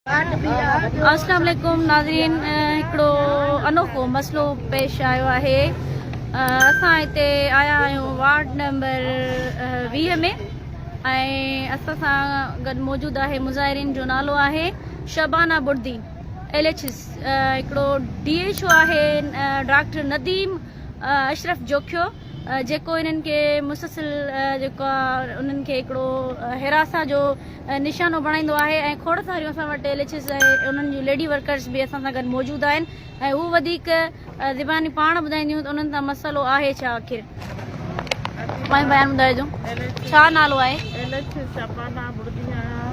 اسلام عليڪم ناظرين هڪڙو انوکو مسئلو پيش آيو آهي اسان هتي آيا آهيون وارڊ نمبر 20 ۾ ۽ اسان سان گڏ موجود آهي مظاهرين جو نالو آهي شبانه بڙدي ايل ايڇ ايس هڪڙو ڊي ايڇ او آهي ڊاڪٽر نديم اشرف جوکيو جيڪو انهن کي مسلسل جيڪو آ انهن کي هڪڙو حراسان جو نشانو بڻائيندو آهي ۽ کوڙ ساريون اسان وٽ ايل ايڇ ايس ۽ انهن جون ليڊي ورڪرز به اسان سان گڏ موجود آهن ۽ هو وڌيڪ زباني پاڻ ٻڌائينديون ته انهن سان مسئلو آهي ڇا آخر پنهنجو بيان ٻڌائجو ڇا نالو آهي؟ ايل ايڇ ايس شبانه ٻڙدي آهيان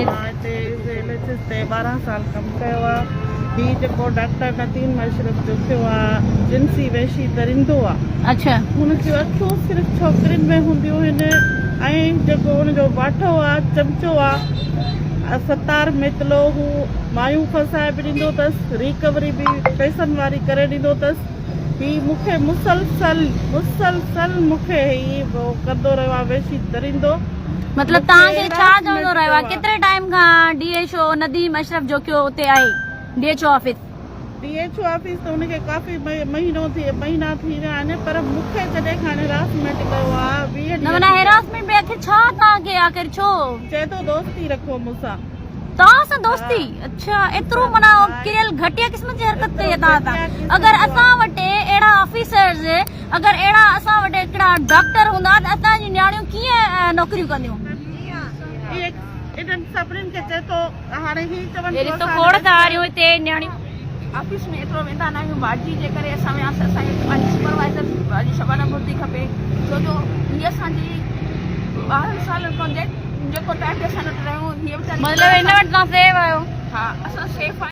مان هتي ايل ايڇ ايس تي 12 سال ڪم ڪيو آ هي جيڪو ڊاڪٽر نديم اشرف جو ٿيو آ جنسي وحشي درندو آ اڇا هن جون اکيون صرف ڇوڪرين ۾ هونديون هن ۽ جيڪو هن جو واٺو آ چمچو آ ستار ميتلو هو مايون ڦاسائي به ڏيندو اٿس ريڪوري به پئسن واري ڪري ڏيندو اٿس هي مون کي مسلسل مسلسل مون کي هي ڪندو رهيو آ وحشي درندو. مطلب توهان کي ڇا چوندو رهيو آ ڪيتري ٽائيم کان D H O Nadeem Ashraf Jokhio اتي آهي D H O office. D H O office ته هن کي ڪافي مهينو ٿي مهينا ٿي ويا آهن پر مون کي جڏهن کان هراسمينٽ ڪيو آ 20 نه معنيٰ هراسمينٽ به آخر ڇا توهان کي آخر ڇو. چئي ٿو دوستي رکو مون سان. توهان سان دوستي اڇا ايترو معنيٰ ڪريل گهٽيا قسم جي حرڪت ڪئي آهي توهان سان اگر اسان وٽ اهڙا آفيسرز اگر اهڙا اسان وٽ هڪڙا ڊاڪٽر هوندا ته اسان جون نياڻيون ڪيئن نوڪريون ڪنديون. انهن سڀنين کي چئي ٿو هاڻي هي چون هي ڏسو کوڙ ساريون هتي نياڻيون. آفيس ۾ ايترو ويندا نه آهيون باجي جي ڪري اسان وياسين اسان کي پنهنجي سپروائيزر باجي شبانه ڀرتي کپي ڇو جو هي اسان جي 12 سالن کان جيڪو ٽائيم به اسان وٽ رهيو هي ويچاري مطلب هن وٽ توهان سيو آهيو. ها.